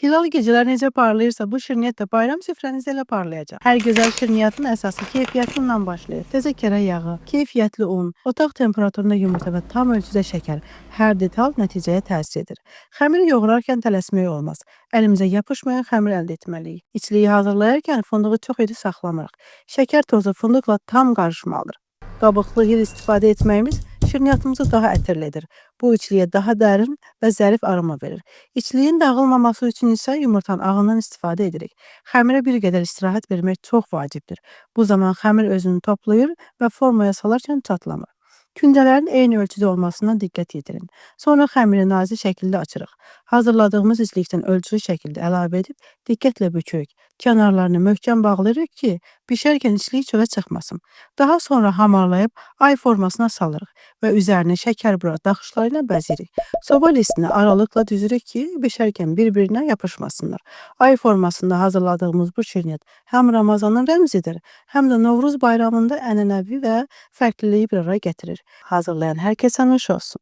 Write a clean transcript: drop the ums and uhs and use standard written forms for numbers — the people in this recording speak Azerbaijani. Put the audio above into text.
Hilal gecələr necə parlayırsa, bu şirniyyat da bayram süfrənizdə elə parlayacaq. Hər gözəl şirniyyatın əsası keyfiyyətli başlayır. Təzə kərə yağı, keyfiyyətli un, otaq temperaturunda yumurta və tam ölçüdə şəkər. Hər detal nəticəyə təsir edir. Xəmiri yoğurarkən tələsmək olmaz. Əlimizə yapışmayan xəmir əldə etməliyik. İçliyi hazırlayarkən fındığı çox iri saxlamırıq. Şəkər tozu fındıqla tam qarışmalıdır. Qabıqlı hil istifadə etməyimiz şirniyyatımızı daha ətirli edir. Bu içliyə daha dərin və zərif aroma verir. İçliyin dağılmaması üçün isə yumurtanın ağından istifadə edirik. Xəmirə bir qədər istirahət vermək çox vacibdir. Bu zaman xəmir özünü toplayır və formaya salarkən çatlamır. Küncələrin eyni ölçüdə olmasına diqqət yetirin. Sonra xəmiri nazik şəkildə açırıq. Hazırladığımız içlikdən ölçülü şəkildə əlavə edib diqqətlə bükürük. Kənarlarını möhkəm bağlayırıq ki, bişərkən içlik çölə çıxmasın. Daha sonra hamarlayıb ay formasına salırıq və üzərini şəkər bura daxışları ilə bəzəyirik. Soba listini aralıqla düzürük ki, bişərkən bir-birinə yapışmasınlar. Ay formasında hazırladığımız bu şirniyyat həm Ramazanın rəmzidir, həm də Novruz bayramında ənənəvi və fərqliliyi bir araya gətirir. Hazırlayan hər kəsə nuş olsun.